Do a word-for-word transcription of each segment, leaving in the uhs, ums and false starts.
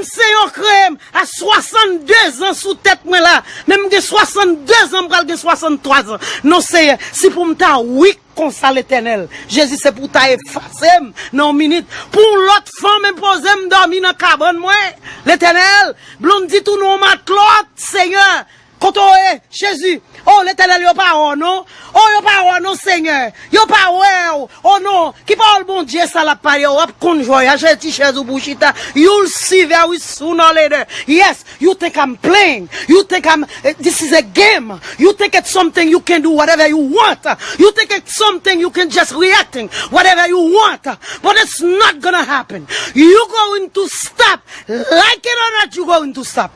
Senyè, w kreye m a swasanndezan sou tèt mwen la. Men m gen swasanndezan, m pral gen swasanntwazan. Non, Senyè, si pou m ta weak konsa, Letènèl, Jezi, se pou w ta efase m nan yon minit. Pou yon lòt fanm enpoze m dòmi nan kabann mwen, Letènèl, Blondie tounen yon matlòt, Senyè. Kote w ye, Jezi? O, Letènèl, yo pa wè w non. O, yo pa wè w non, Senyè. Yo pa wè w. O non, ki pawòl Bondye sa l ap pale? W ap konn jwè a, chèche ti chèz ou pou w chita. You'll see very soon or later. Yes, you think I'm playing. You think I'm, eh, this is a game. You think it's something you can do whatever you want. You think it's something you can just reacting whatever you want. But it's not gonna happen. You going to stop. Like it or not, you going to stop.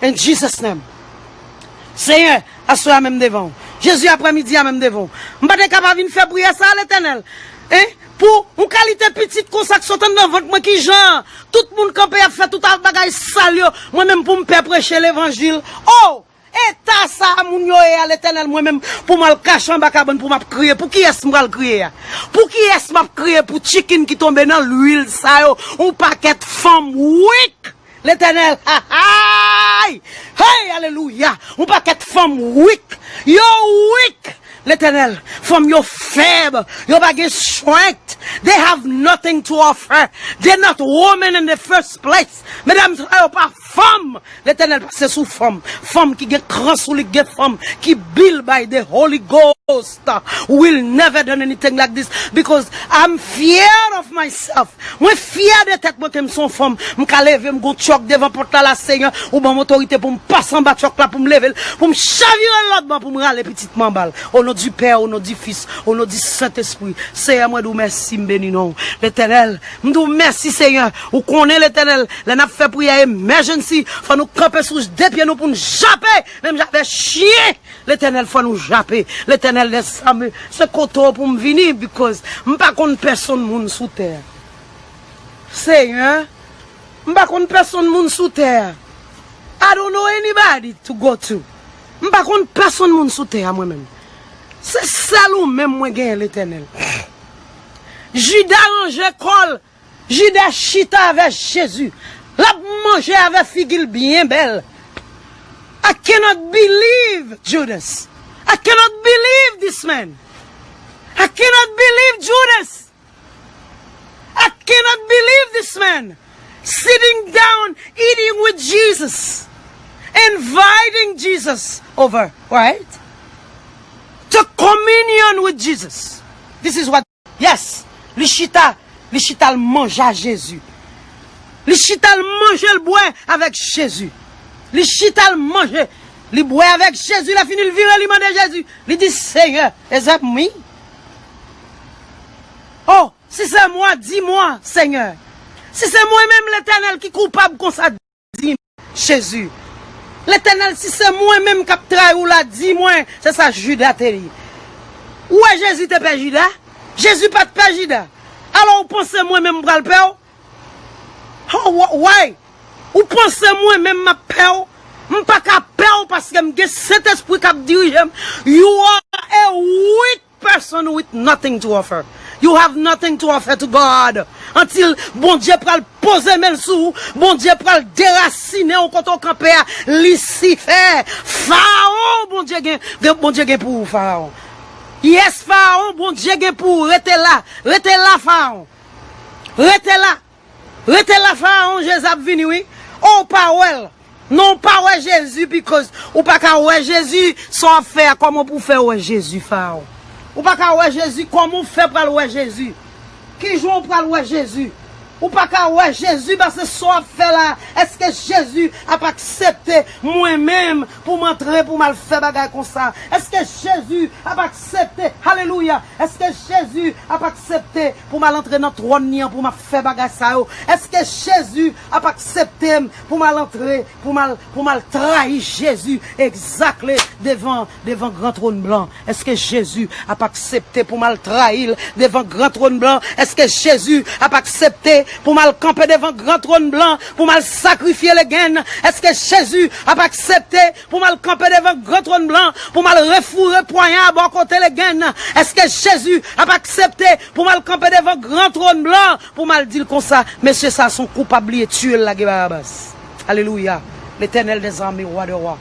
In Jesus' name. Senyè, aswè a menm devan w. Jezi, aprèmidi a menm devan w. M pa te ka pa vin fè priyè sa a, Letènèl. Hein? Pou yon kalite pitit konsa k sot anndan vant mwen, ki jan tout moun kanpe ap fè tout bagay sal yo, mwen menm pou m pè preche levanjil. O! Eta sa a moun yo ye a, Letènèl, mwen menm pou m al kache anba kabann pou m ap kriye. Pou kiyès m pral kriye a? Pou kiyès m ap kriye? Pou chicken ki tonbe nan lwil sa yo, yon pakèt fanm weak. Letènèl, ha, ha! Hey, alelouya! Yon pakèt fanm weak. Yo weak! Letènèl, fanm yo fèb. Yo pa gen strength. They have nothing to offer. They're not women in the first place. Medam sa yo pa fanm. Letènèl pase sou fanm. Fanm ki gen kran sou li, gen fanm ki build by the Holy Ghost. Will never done anything like this because I'm fear of myself. Mwen fyè de tèt mwen ke m se yon fanm. M ka leve, m gon tchòk devan pòt la, la, Senyè, ou ban m otorite pou m pase anba tchòk la, pou m leve l, pou m chavire l lòt bò, pou m rale pitit mwen anba l. O non di Pè, o non di Fis, o non di Sentespri. Senyè, mwen di w mèsi, m beni non w. Letènèl, m di w mèsi, Senyè. Ou konnen, Letènèl, lè n ap fè priyè emergency, fò nou kanpe sou de pye nou pou n jape, menm jan avèk chyen. Letènèl, fò nou jape. Letènèl dèzame, se kote w pou m vini, because m pa konn pèsonn moun sou tè a. Senyè, m pa konn pèsonn moun sou tè a. I don't know anybody to go to. M pa konn pèsonn moun sou tè a, mwen menm. Se sèl ou menm mwen genyen, Letènèl. Jida ranje kò l. Jida chita avè Jezi. L ap manje avè figi l byen bèl. I cannot believe Judas. I cannot believe this man. I cannot believe Judas. I cannot believe this man sitting down, eating with Jesus, inviting Jesus over, right? To communion with Jesus. This is what Yes, li chita, li chita l manje a Jezi. Li chita l manje l bwè avèk Jezi. Li chita l manje, li bwè avèk Jezi, lè fini l vire li mande Jezi. Li di, Senyè, is that me? Oh, si se mwen, di mwen, Senyè. Si se mwen menm, Letènèl, ki koupab konsa, di m, Jezi. Letènèl, si se mwen menm k ap trayi w la, di mwen, se sa Jida te di. Ou wè Jezi te pè Jida? Jezi pa t pè Jida. Alò, ou panse mwen menm m pral pè w? Oh, wh- why? Ou panse mwen menm m ap pè w? M pa ka pè w paske m gen Sentespri k ap dirije m. You are a weak person with nothing to offer. You have nothing to offer to God. Until Bondye pral poze men l sou ou, Bondye pral derasinen w kote w kanpe a. Lisifè, Farawon, Bondye gen, gen, Bondye gen pou ou, Farawon. Yes, Farawon, Bondye gen pou ou. Rete la, rete la, Farawon. Rete la. Rete la, Farawon, Jezi ap vini, wi. Oh, w pa wè l. Non, w pa wè Jezi, because ou pa ka wè Jezi, sa w ap fè a, kòman pou w fè wè Jezi, Farawon? Ou pa ka wè Jezi, kòman w fè pral wè Jezi? Ki jan w pral wè Jezi? Ou pa ka wè Jezi, paske sa w ap fè la, èske Jezi ap aksepte mwen menm pou m antre, pou m al fè bagay konsa? Èske Jezi ap aksepte, alelouya, èske Jezi ap aksepte pou m al antre nan twòn li an, pou m ap fè bagay sa yo? Èske Jezi ap aksepte m pou m al antre, pou m al, pou m al trayi Jezi exactly devan, devan gran twòn blan? Èske Jezi ap aksepte pou m al trayi l devan gran twòn blan? Èske Jezi ap aksepte pou m al kanpe devan gran twòn blan, pou m al sakrifye legen? Èske Jezi ap aksepte pou m al kanpe devan gran twòn blan, pou m al refoure pwanyan an bò kote legen? Èske Jezi ap aksepte pou m al kanpe devan gran twòn blan, pou m al di l konsa, mesye sa se yon koupab li ye, tiye l, lage Barabas? Alelouya. Letènèl dèzame, wa dè wa.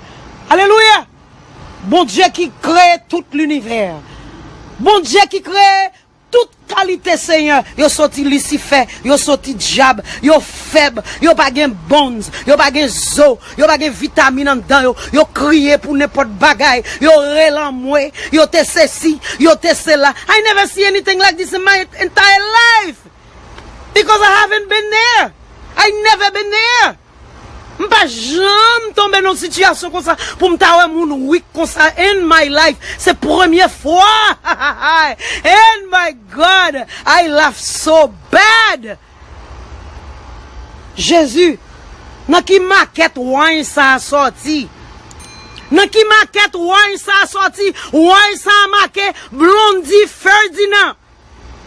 Alelouya. Bondye ki kreye tout linivè. Bondye ki kreye tout kalite, Senyè. Yo soti Lisifè, yo soti dyab, yo fèb, yo pa gen bones, yo pa gen zo, yo pa gen vitamin anndan yo, yo kriye pou nenpòt bagay, yo rele anmwe, yo te sesi, yo te sela. I never see anything like this in my entire life because I haven't been there. I never been there. M pa janm tonbe nan sitiyasyon konsa pou m ta wè moun weak konsa in my life. Se premye fwa. And my God, I laugh so bad. Jezi, nan ki makèt wine sa a sòti? Nan ki makèt wine sa a sòti? Wine sa a make Blondie Ferdinand.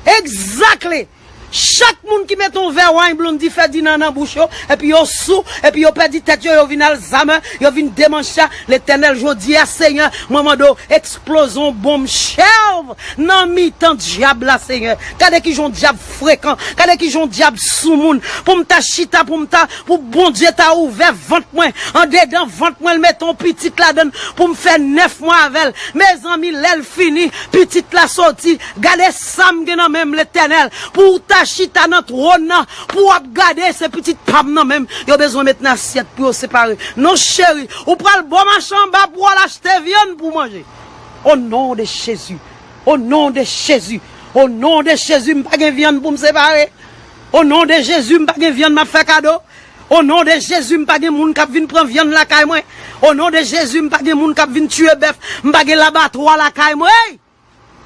Exactly. Chak moun ki mete yon vè wine Blondie Ferdinand nan bouch yo, epi yo sou, epi yo pèdi tèt yo, yo vin Alzheimer, yo vin demancha. Letènèl, jodi a, Senyè, mwen mande w, eksploze yon bonm chèv nan mitan dyab la, Senyè. Gade kijan dyab frekan, gade kijan dyab soumoun. Pou m ta chita, pou m ta, pou Bondye ta ouvè vant mwen, andedan vant mwen, l mete yon pitit ladan l, pou m fè nèf mwa avè l. Mezanmi, lè l fini, pitit la soti. Gade sa m gen nan men m, Letènèl. Pou w ta chita nan twòn nan, pou w ap gade, se pitit pa m nan men m. Yo bezwen met nan asyèt pou yo separe. Non, cheri, ou pral bò mache anba pou w al achte vyann pou w manje. O non de Jezi. O non de Jezi. O non de Jezi, m pa gen vyann pou m separe. O non de Jezi, m pa gen vyann m ap fè kado. O non de Jezi, m pa gen moun k ap vin pran vyann lakay mwen. O non de Jezi, m pa gen moun k ap vin tiye bèf. M pa gen labatwa lakay mwen. Hey!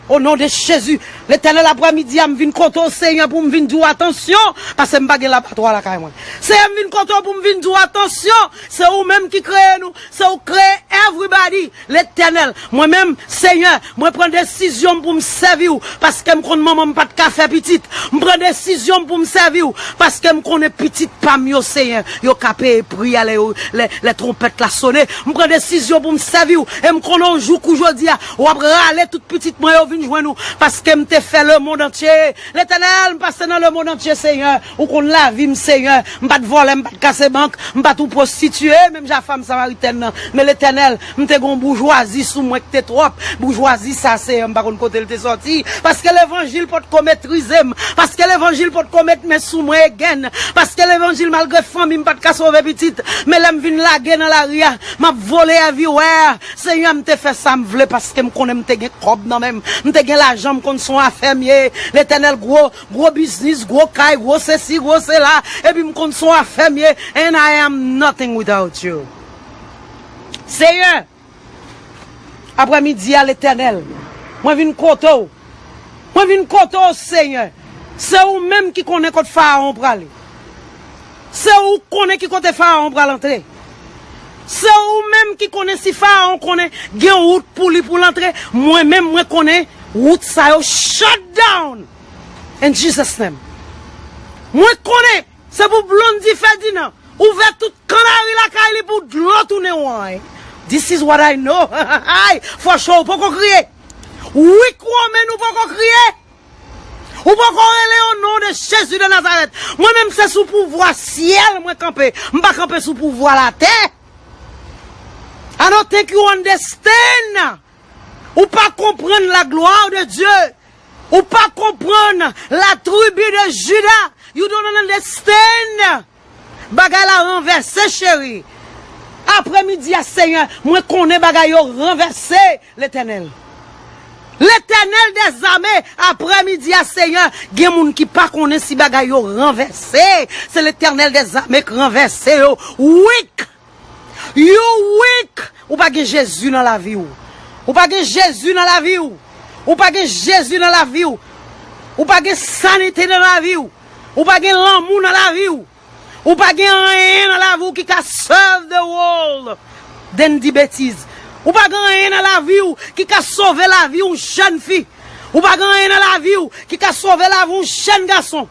O non de Jezi, Letènèl, aprèmidi a, m vin kote w, Senyè, pou m vin di w atansyon, paske m pa gen labatwa lakay mwen. Senyè, m vin kote w pou m vin di w atansyon, se ou menm ki kreye nou, se ou k kreye everybody. Letènèl, mwen menm, Senyè, mwen pran desizyon m pou m sèvi w, paske m konn manman m pa t ka fè pitit. M pran desizyon m pou m sèvi w, paske m konnen pitit pa m yo, Senyè, yo ka peye pri a lè yo, lè, lè twonpèt la sone. M pran desizyon pou m sèvi w, e m konnen yon jou kou jodi a, w ap rale tout pitit mwen yo vin jwenn ou, paske m te fè lemonn antye. Letènèl, m pase nan lemonn antye, Senyè. Ou konn lavi m, Senyè. M pa t vòlè, m pa t kase bank, m pa t yon pwostitiye, menm jan fanm samaritèn nan. Men Letènèl, m te gen yon boujwazi sou mwen ki te twòp. Boujwazi sa, Senyè, m pa konn kote l te sòti. Paske levanjil potko metrize m. Paske levanjil potko met men sou mwen again. Paske levanjil, malgre fanmi m pa t ka sove pitit, men lè m vin lage nan lari a, m ap vole everywhere. Senyè, m te fè sa m vle paske m konnen m te gen kòb nan men m. M te gen lajan, m konn se yon afè m ye. Letènèl, gwo, gwo biznis, gwo kay, gwo sesi, gwo sela. Epi m konn se yon afè m ye. And I am nothing without you. Senyè, aprèmidi a, Letènèl, mwen vin kote w. Mwen vin kote w, Senyè. Se ou menm ki konnen kote Farawon prale. Se ou k konnen ki kote Farawon pral antre. Se ou menm ki konnen si Farawon konnen gen wout pou li pou l antre. Mwen menm, mwen konnen wout sa yo shut down. In Jesus name. Mwen konnen se pou Blondie Ferdinand ouvè tout kannari lakay li pou dlo tounen wine. This is what I know. For sure, ou poko kriye. Weak woman, ou poko kriye. Ou poko rele o non de Jezi de Nazarèt. Mwen menm se sou pouvwa syèl mwen kanpe. M pa kanpe sou pouvwa latè. I don't think you understand. Ou pa konprann la gloire de Dieu. Ou pa konprann la tribu de Juda. You don't understand. Bagay la ranvèse, cheri. Aprèmidi a, Senyè, mwen konnen bagay yo ranvèse, Letènèl. Letènèl dèzame, aprèmidi a, Senyè, gen moun ki pa konnen si bagay yo ranvèse. Se Letènèl dèzame k ranvèse yo. Weak! You weak! Ou pa gen Jezi nan lavi w. Ou pa gen Jezi nan lavi w. Ou pa gen Jezi nan lavi w. Ou pa gen sanite nan lavi w. Ou pa gen lanmou nan lavi w. Ou pa gen anyen nan lavi w ki ka serve the world than di betiz. Ou pa gen anyen nan lavi w ki ka sove lavi yon jèn fi. Ou pa gen anyen nan lavi w ki ka sove lavi yon jèn gason.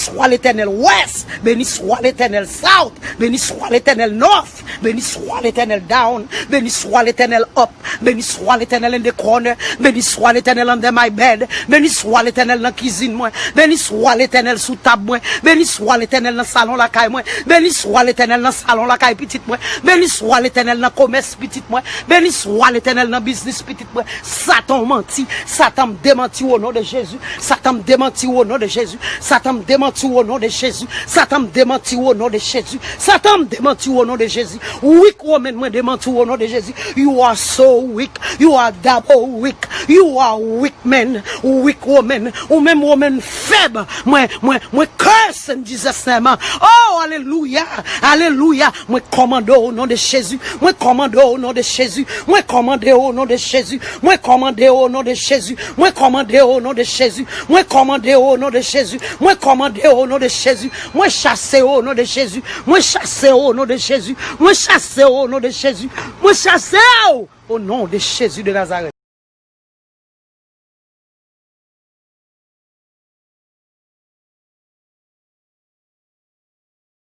Swa Letènèl West, beni swa Letènèl South, beni swa Letènèl North, beni swa Letènèl Down, beni swa Letènèl Up, beni swa Letènèl in the corner, beni swa Letènèl under my bed, beni swa Letènèl nan kizin mwen, beni swa Letènèl sou tab mwen, beni swa Letènèl nan salon lakay mwen, beni swa Letènèl nan salon lakay pitit mwen, beni swa Letènèl nan komès pitit mwen, beni swa Letènèl nan biznis pitit mwen. Satan, w manti. Satan, m demanti w o non de Jezi. Satan, m demanti w o non de Jezi. Satan, m demanti w o non de Jezi. Satan, m demanti w o non de Jezi. Satan, m demanti w o non de Jezi. Weak woman, mwen demanti w o non de Jezi. You are so weak. You are double weak. You are weak man. Weak woman. Ou menm woman fèb. Mwen, mwen, mwen curse in Jesus name. Oh, alelouya. Alelouya. Mwen kòmande w o non de Jezi. Mwen kòmande w o non de Jezi. Mwen kòmande w o non de Jezi. Mwen kòmande w o non de Jezi. Mwen kòmande w o non de Jezi. Mwen kòmande w o non de Jezi. Mwen kòmande w o non de Jezi. Mwen chase w o non de Jezi. Mwen chase w o non de Jezi. Mwen chase w o non de Jezi. Mwen chase w o non de Jezi de Nazarèt.